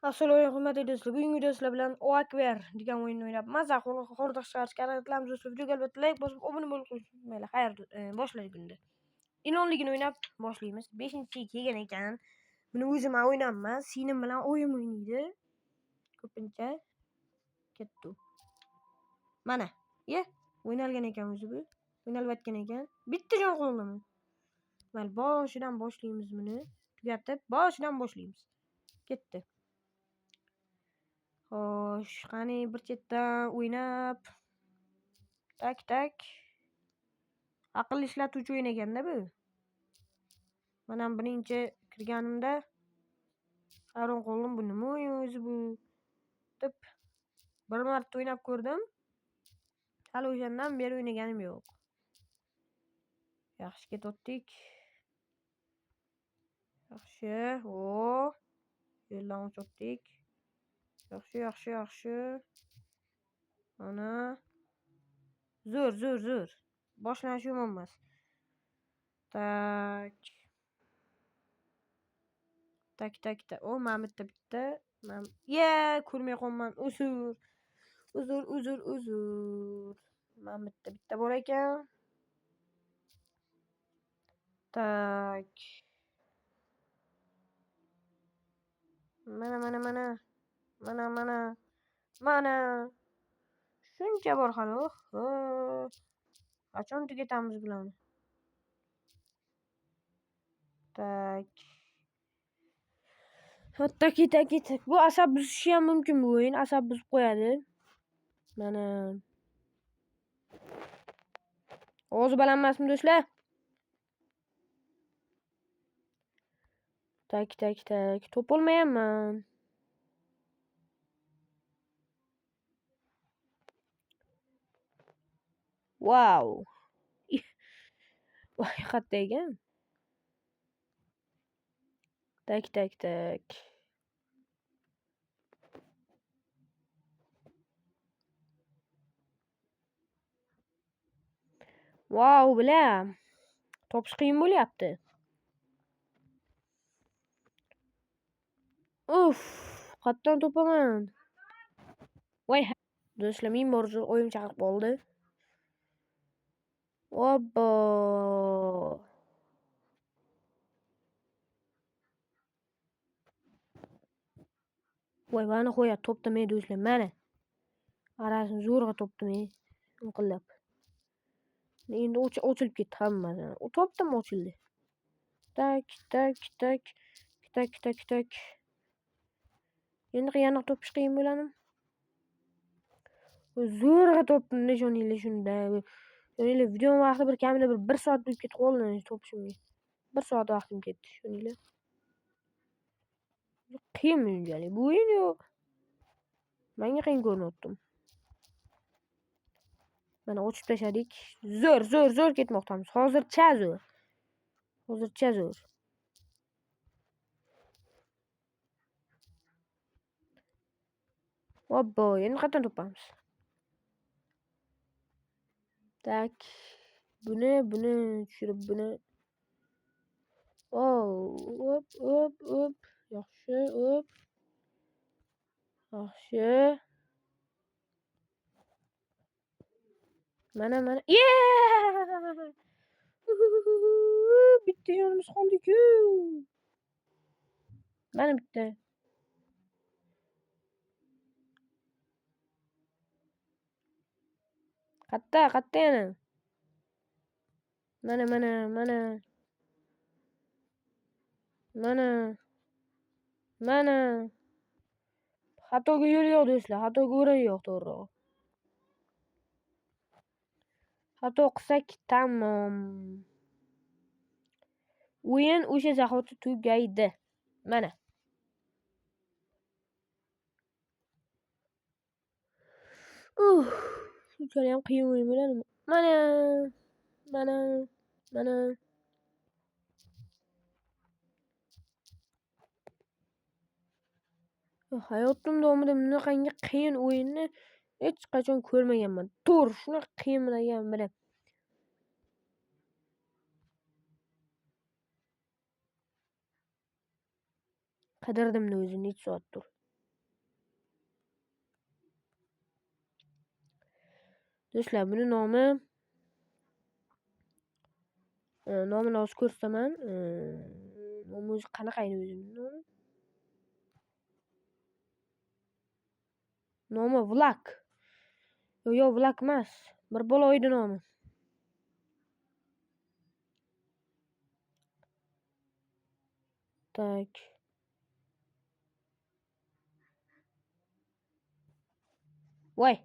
Assalomu alaykum hurmatli do'stlar. Bugungi do'stlar bilan Oakver degan o'yinni o'ynab, maza hordiq chiqarishga harakat qilamiz do'stlar. Videoga albatta like bosib, obuna bo'lib qo'yishni unutmanglar. Xayr, boshladik unda. Ilonligini o'ynab boshlaymiz. 5-chi kelgan ekan. Buni o'zim ham o'ynayman. Singlim bilan oyim o'ynaydi. Ko'pincha ketdi. Mana, ye, o'ynalgan ekan o'zi bu. O'ynalayotgan ekan. Bitta jon qoldimi? Mayli, boshidan boshlaymiz buni. Tugatib, boshidan boshlaymiz. Ketdi. Xo'sh, qani bir chetdan o'ynab. Tak, tak. Aql ishlatuvchi o'yin ekanda bu. Mana birinchi kirganimda hayron qoldim, bu nima o'yin o'zi bu deb bir marta o'ynab ko'rdim. Hali o'shandan beri o'ynaganim yo'q. Yaxshi ketdik. Yaxshi. O, yo'ldan o'tdik. Yaxshi, yaxshi, yaxshi. Mana. Zo'r, zo'r, zo'r. Boshlanishi yomon emas. Tak. Tak, tak, tak. O, mana bitta bitta. Mana, ye, ko'rmay qolman. Uzr. Uzr, uzr, uzr. Mana bitta bitta bor ekan. Tak. Mana, mana, mana. Mana, mana. Mana. Shuncha bor hali. Oho. Qachon tugatamiz bularni? Tak. Taki, taki, tak. Bu asab buzishi ham mumkin bu o'yin. Asab buzib qo'yadi. Mana. Ovozi baland emasmi do'stlar? Tak, tak, tak. Topolmayapman. Wow. Voy, qayerda ekan? Tak, tak, tak. Wow, bila. Topish qiyin bo'lyapti. Uf, qayerdan topaman? Voy, do'stlar, ming bor uzr, oyim chaqirib qoldi. Obbo. Voy, va nihoyat topdim ey do'stlar, mana. Arasini zo'rg'a topdim ey, inqillab. Endi ochilib ketdi hammasi. U topdim, ochildi. Tak, tak, tak, tak, tak, tak. Endi yana topish qiyin bo'ladimi? Zo'rg'a topdim, nishoninglar shunda. Shuninglar, video vaqti bir kamida bir soat bo'lib ketib qoldi topishimga. 1 soat vaqtim ketdi, shuninglar. Qiyin bunchalik. Bu o'yin yo'q. Menga qiyin ko'rinyapti. Mana ochib tashladik. Zo'r, zo'r, zo'r ketmoqdamiz. Hozircha zo'r. Hozircha zo'r. Obbo, endi qayerdan topamiz? Tak. Buni, buni tushirib, buni. Oh, op, op, op. Yaxshi, op. Yaxshi. Mana, mana. Yeah! Bitta jonimiz qoldi-ku. Mana bitta. Qatta, qatta yana. Mana, mana, mana. Mana. Mana. Xatoga yo'l yo'q do'stlar, xatoga o'rin yo'q, to'g'rirog'i. Xato qilsak tamom. O'yin o'sha zahoti tugaydi. Mana. Shunchalik ham qiyin o'yin bo'ladimi? Mana. Mana. Mana. Hayotim davomida bunaqangi qiyin o'yinni hech qachon ko'rmaganman. To'g'ri, shunaqa qiyin bo'lgan biri. Qidirdimda o'zi necha soatdir. Do'stlar, buni nomi nomini hozir ko'rsataman. Nomi o'zi qanaqa edi o'zi buni nomi? Nomi Vlak. Yo'q, Vlak emas. Bir bola edi nomi. Tak. Voy.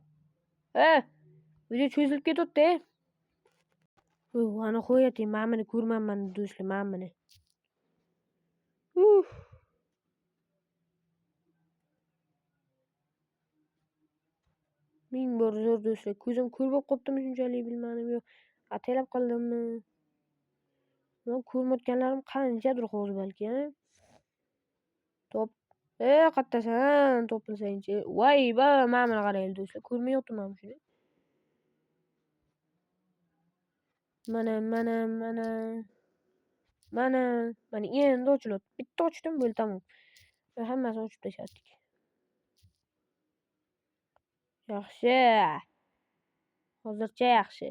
Video cho'zilib ketibdi. Ana qo'yati, mana buni ko'rmanman do'stlar, mana buni. Ming bor zo'r do'stlar. Ko'zim ko'r bo'lib qolibdimi shunchalik bilmadim, yo'q. Ataylab qildimmi? Men ko'rmayotganlarim qanchadir hozir balki, ha? Top. Qattasan, topilsangchi. Voy, ba, mana buni qaranglar do'stlar, ko'rmayaptim mana shuni. Mana, mana, mana. Mana, mana endi ochilyapti. Bitta ochdim, bo'ldi, tamom. Hammasini ochib tashladik. Yaxshi. Hozircha yaxshi.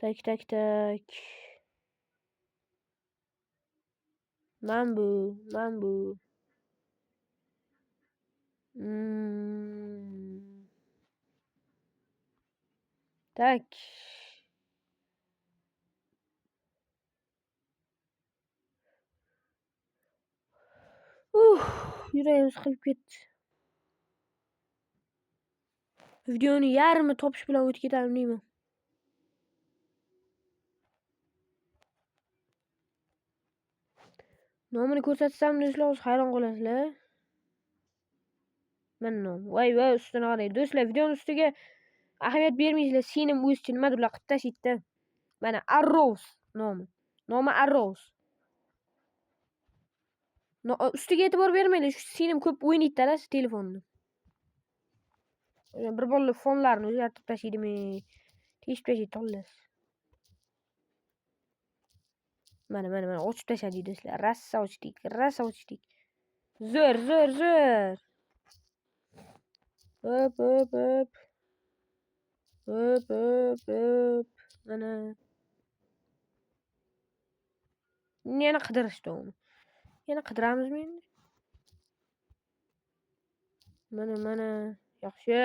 Tak, tak, tak. Man bu, man bu. Tak. Yuragim siqilib ketdi. Videoni yarmi topish bilan o'tib ketadim deyman. Nomini ko'rsatsam do'stlar, hozir hayron qolasizlar. Mana nom. Voy, voy, ustini qarang. Do'stlar, videoning ustiga ahamiyat bermaysizlar. Senim o'zicha nimadirlar qilib tashlaydi-da. Mana Arrows nomi. Nomi Arrows. No, ustiga e'tibor bermanglar. Shu senim ko'p o'ynaydi-da shu telefonni. Bir bolalar fonlarni o'zgartirib tashlaydimi? Teshib tashlaydi, xullas. Mana, mana, mana ochib tashladik do'stlar. Rosa ochdik, rosa ochdik. Zo'r, zo'r, zo'r. Hop, hop, hop. Hop, hop, hop. Mana. Yana qidirishdi uni. Yana qidiramizmi endi? Mana, mana. Yaxshi.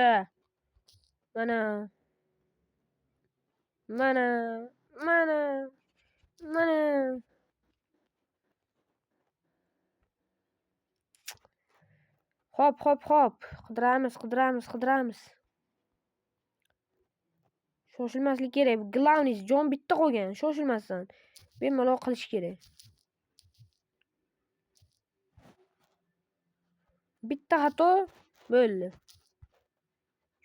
Mana. Mana, mana. Mana. Hop, hop, hop. Qidiramiz, qidiramiz, qidiramiz. Shoshilmaslik kerak. Главный jon bitta qolgan. Shoshilmasdan bemalol qilish kerak. Bitta xato bo'ldi.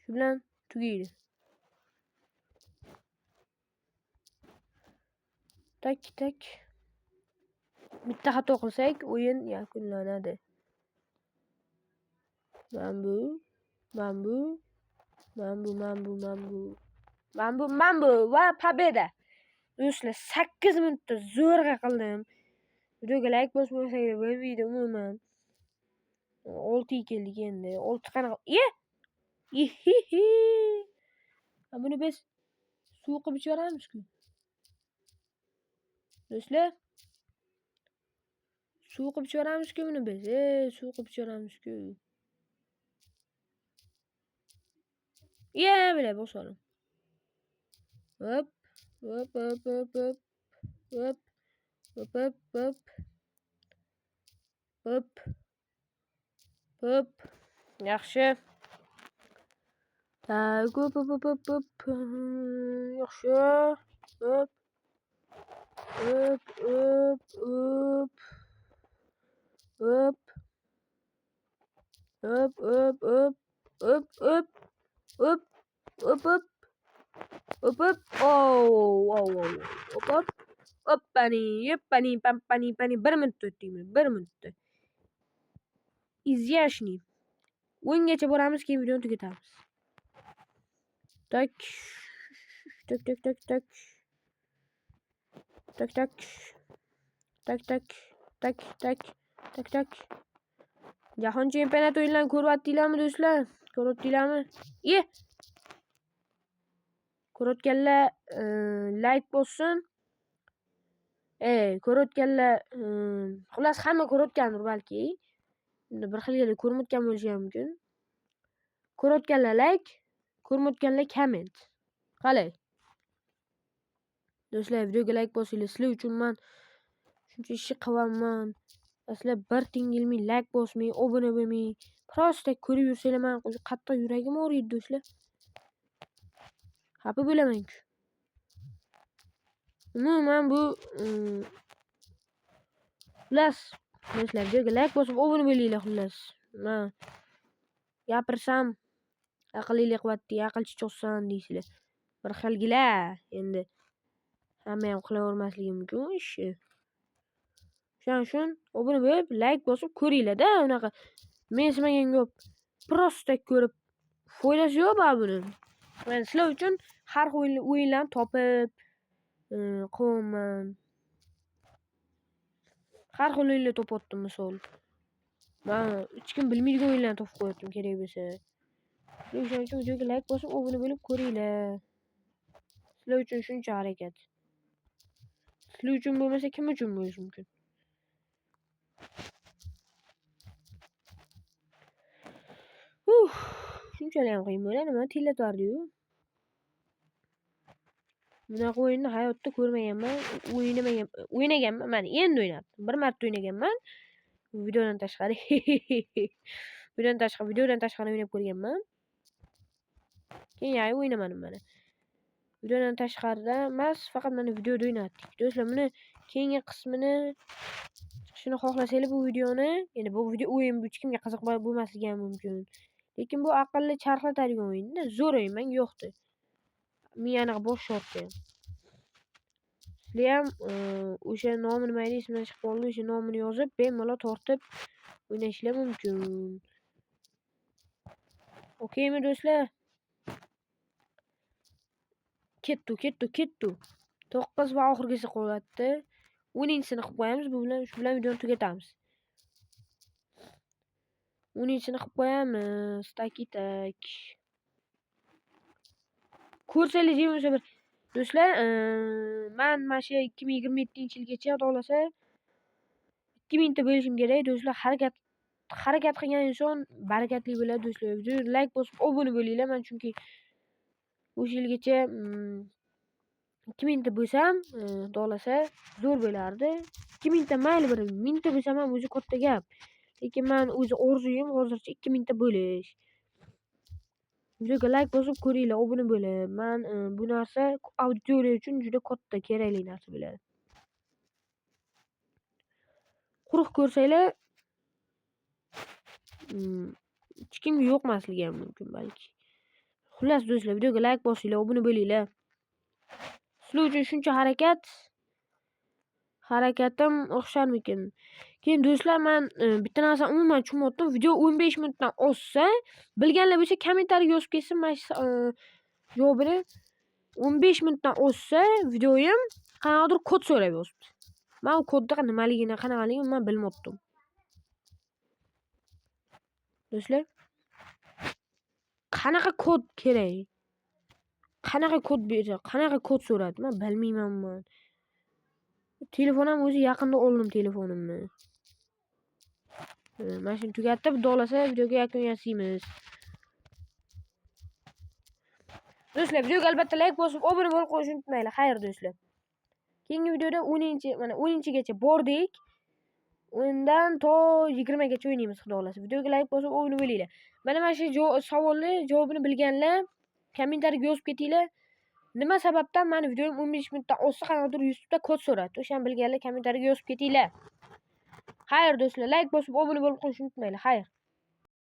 Shu bilan tugaydi. Tak, tak. Bitta xato qilsak, o'yin yakunlanadi. Mana bu, mana bu, mana bu, mana bu, mana bu. Mana bu, mana bu va pobeda. Do'stlar, 8 minutda zo'rg'a qildim. Videoga like bosmasanglar bo'lmaydi umuman. 6ga keldik endi. 6 qanaqa? Ye! Ihihi. Buni biz suv qilib ichaveramiz-ku. Do'stlar, suv qilib ichaveramiz-ku buni biz. Suv qilib ichaveramiz-ku. Ye, bila bosalim. Hop, hop, hop, hop, hop. Hop. Hop, hop, hop. Hop. Hop. Yaxshi. Tak, hop, hop, hop, hop, hop. Yaxshi. Hop. Hop, hop, hop. Hop. Hop, hop, hop. Hop, hop. Hop. Hop, hop. Hop, hop. Oh, oh, oh. Hop, hop. Hoppani, hoppani, pampani, pani. 1 minutda o'tdik buni, 1 minutda. Изящный. 10gacha boramiz, keyin videoni tugatamiz. Tak. Tak, tak, tak, tak. Tak, tak. Tak, tak. Tak, tak. Tak, tak. Jahon chempionati o'yinlarini ko'ryaptinglarmi do'stlar? Ko'ryaptinglarmi? Ye! Ko'rayotganlar like bossin. Ko'rayotganlar, xullas hamma ko'rayotgandir balki. Endi bir xilgina ko'rmayotgan bo'lishi ham mumkin. Ko'rayotganlar like, ko'rmayotganlar comment. Qalay? Do'stlar, videoga like bosinglar. Sizlar uchun men shuncha ishni qilyapman. Sizlar bir tingilmay like bosmay, obuna bo'lmay, просто ko'rib yursanglar men qattiq yuragim og'riydi do'stlar. Xafa bo'laman-ku. Umuman bu xullas do'stlar, videoga like bosib obuna bo'linglar xullas. Men gapirsam aqllilik qilyapti, aqlchi cho'qsan deysizlar. Bir xilgilar endi hamma ham qilavermasligi mumkin u ishni. O'shaning uchun obuna bo'lib, like bosib ko'ringlar-da, unaqa mensimagan gap просто ko'rib foydasi yo'q baribir buni. Men sizlar uchun har xil o'yinlarni topib qilyapman. Har xil o'yinlar topyaptim misol. Men hech kim bilmaydigan o'yinlarni topib qo'yaptim kerak bo'lsa. O'shaning uchun videoga like bosib, obuna bo'lib ko'ringlar. Sizlar uchun shuncha harakat. Sizlar uchun bo'lmasa kim uchun bo'lishi mumkin? Shunchalik ham qiyin bo'ladi, nima tellatardi-yu. Bunaqa o'yinni hayotda ko'rmaganman, o'ynamagan, o'ynaganman, mana endi o'ynabdim. Bir marta o'ynaganman. Videodan tashqari. Videodan tashqari o'ynab ko'rganman. Keyin yana o'ynamadim mana. Videodan tashqarida emas, faqat mana videoda o'ynatdik. Do'stlar, buni keyingi qismini chiqishini xohlasanglar bu videoni, endi bu video o'yin hech kimga qiziq bo'lmasligi ham mumkin. Lekin bu aqlli charxlatadigan o'yinda, zo'r o'yin, menga yoqdi. Miyani bosh yordi. Sizlar ham o'sha nomi nima edi esimdan chiqib qoldi, o'sha nomini yozib, bemalol tortib o'ynashinglar mumkin. Okeymi do'stlar? Ketdi, ketdi, ketdi. 9 va oxirgisi qolyapti. 10-chisini qilib qo'yamiz, bu bilan shu bilan videoni tugatamiz. 10-chisini qilib qo'yamiz. Taki tak. Ko'rsangiz bo'lmasa bir do'stlar, men mana shu 2027-yilgacha xudo xolasa 2000 ta bo'lishim kerak do'stlar. Harakat qilgan inson barakatli bo'ladi do'stlar. Videoga like bosib obuna bo'linglar. Men chunki o'sha yilgacha 2000 ta bo'lsam, xudo xolasa zo'r bo'lardi. 2000 ta mayli bir 1000 ta bo'lsam ham o'zi katta gap. Lekin men o'zi orzuyim hozircha 2000 ta bo'lish. Videoga like bosib ko'ringlar, obuna bo'lib. Men bu narsa auditoriya uchun juda katta kerakli narsa bo'ladi. Quruq ko'rsanglar, hech kimga yoqmasligi ham mumkin balki. Xullas do'stlar, videoga like bosinglar, obuna bo'linglar. Sizlar uchun shuncha harakat, harakatim o'xsharmikin? Keyin do'stlar, men bitta narsani umuman tushunmayaptim. Video 15 minutdan oshsa, bilganlar bo'lsa kommentariyaga yozib ketsin mana shu javobini. 15 minutdan oshsa videoyim qanaqadir kod so'rab yozibdi. Men u kodni nimaligini, qanaqaligini umuman bilmayaptim. Do'stlar, qanaqa kod kerak? Qanaqa kod bersa, qanaqa kod so'radi? Men bilmayman men. Telefon ham o'zi yaqinda oldim telefonimni. Mana shuni tugatib, xudo xolasa videoga yakun yasaymiz. Do'stlar, videoga albatta like bosib, obuna bo'lib qo'yishni unutmanglar. Xayr do'stlar. Keyingi videoda 10-chi, mana 10-gacha bordik. Undan to 20gacha o'ynaymiz xudo xolasa. Videoga like bosib, obuna bo'linglar. Mana shu savolni javobini bilganlar kommentariyaga yozib ketinglar. Nima sababdan meni videoyim 15 minutdan oshsa qanaqadir YouTube'da kod so'radi. O'shani bilganlar kommentariyaga yozib ketinglar. Xayr do'stlar, like bosib, obuna bo'lib qo'yishni unutmanglar. Xayr.